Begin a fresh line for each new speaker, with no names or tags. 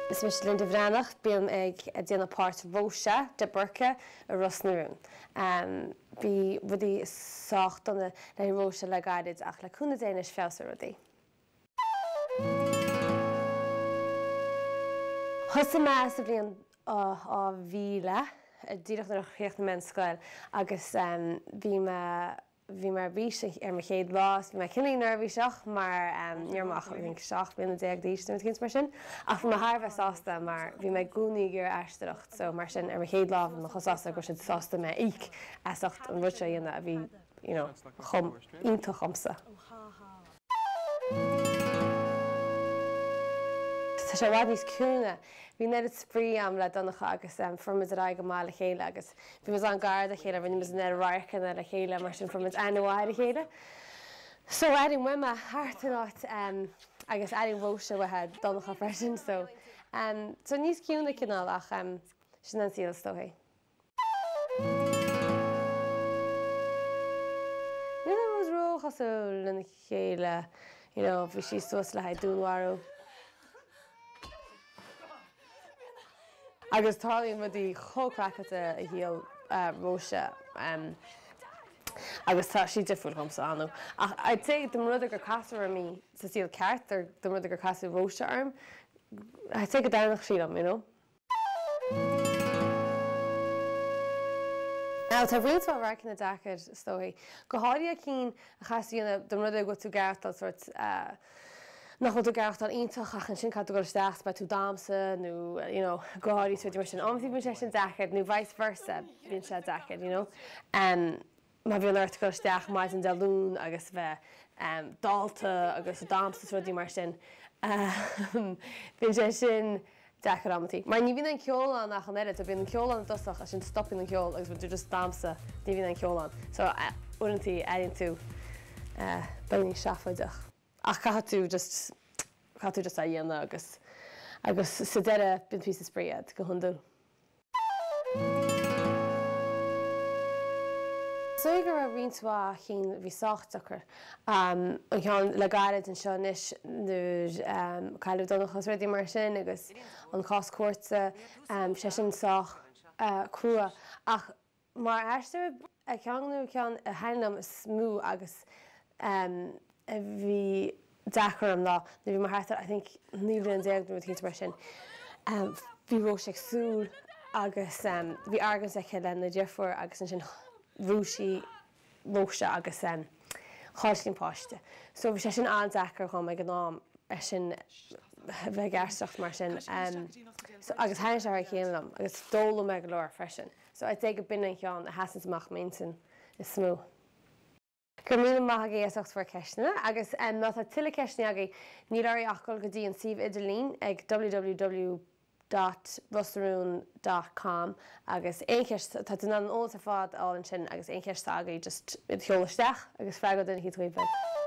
Is mise Linda Bhreathnach, bím ag déanamh páirt Róise de Búrca i Ros na Rún. Bhí rudaí sách dona le Róise le gairid ach le cúnamh Dé anois feabhsóidh rudaí. Thosaigh mé sa bhliain 2000, díreach nuair a chríochnaigh mé an scoil agus bhí mé, bhí mé ar bís ar mo chéad lá is bhí mé cineál neirbhíseach mar ní raibh mé ach I think 17 bliana d'aois nó rud éicint mar sin ach bhí mé thar a bheith sásta mar bhí mé i gcónaí ag iarraidh aisteoireacht so mar sin ar mo chéad lá bhí mé chomh sásta go raibh siad sásta mé a íoc as ucht an rud seo a dhéanamh a bhí you know chomh iontach dhomsa. Tá sé i bhfad níos ciúine. Bhí an oiread spraoi a'm le Donncha agus fuair muid ar aghaidh go maith le chéile agus bhí muid an-gar dá chéile, rinne muid an oiread radharcanna le chéile mar sin fuair muid aithne mhaith ar a chéile. So airím uaim é thart an áit agus airím Róise uaidh Donncha freisin so so níos ciúine cineál ach sin an saol is dóichí. Níl muid róchosúil lena chéile, you know, bhí sí suas le haghaidh dúnmharú. Agus tarlaíonn rudaí chomh craiceáilte i shaol Róise agus tá sí difriúil dhomsa, ar ndóigh. Ach I'd say dá mba rud é gur casadh orm í sa saol ceart, dá mba rud é gur casadh Róise orm, I'd say go dtaitneodh sí liom, you know. Now tá roinnt mhaith radharcanna deacair, is dóichí. Go háirithe cinn a chaithfeas tú a dhéanamh dá mba rud é go bhfuil tú ag aireachtáil sórt nach bhfuil tú ag aireachtáil iontach ach ansin caithfidh tú dul isteach is beidh tú ag damhsa nó you know gáirí is rudaí mar sin. Amantaí bíonn sé sin deacair nó vice versa bíonn sé deacair you know. Má bhíonn ort dul isteach maidin Dé Luain agus bheith dálta agus ag damhsa is rudaí mar sin, bíonn sé sin deacair amantaí. Mar ní bhíonn aon ceol ann ach an oiread, so bíonn an ceol ann i dtosach ansin stopann an ceol agus bíonn tú just ag damhsa, ní bhíonn aon cheol ann. So uaireantaí airíonn tú beagáinín seafóideach. Ach caithfidh tú just, caithfidh tú just é a dhéanamh agus, agus sa deireadh bíonn píosa spraoi a'd, go hiondúil. Is dóigh go raibh roinnt mhaith cinn a bhí sách deacair. An ceann le gairid anseo anois nuair a cailleadh Donncha is rudaí mar sin agus an cás cúirte, sé sin sách crua. Ach Mar aisteoir, ceann nó ceann a thaitin liom is mó agus a bhí deacair orm ná nuair a bhí mé thart ar I think 19 bliana nó rud éicint mar sin. Bhí Róise ag siúl agus bhí argóint aici lena deirfiúr agus ansin bhrú sí Róise agus chaill sí an páiste. So bhí sé sin an-deacair dhom ag an am é sin a bheith ag aisteoireacht mar sin. So agus thaitin sé thar cionn liom agus d'fhoghlaim mé go leor freisin. So I'd say go b'in an ceann a sheasanns amach m'intinn is mó. Go raibh míle maith agaibh as ucht bhur ceisteanna agus má tá tuilleadh ceisteanna agaibh níl oraibh ach dul go dtí an suíomh idirlín ag www dot rosnarún dot com agus aon cheist, tá tú in ann an eolas ar fad a fháil ansin agus aon cheist atá agaibh just iad a sheoladh isteach agus freagróidh duine eicínt dhaoibh.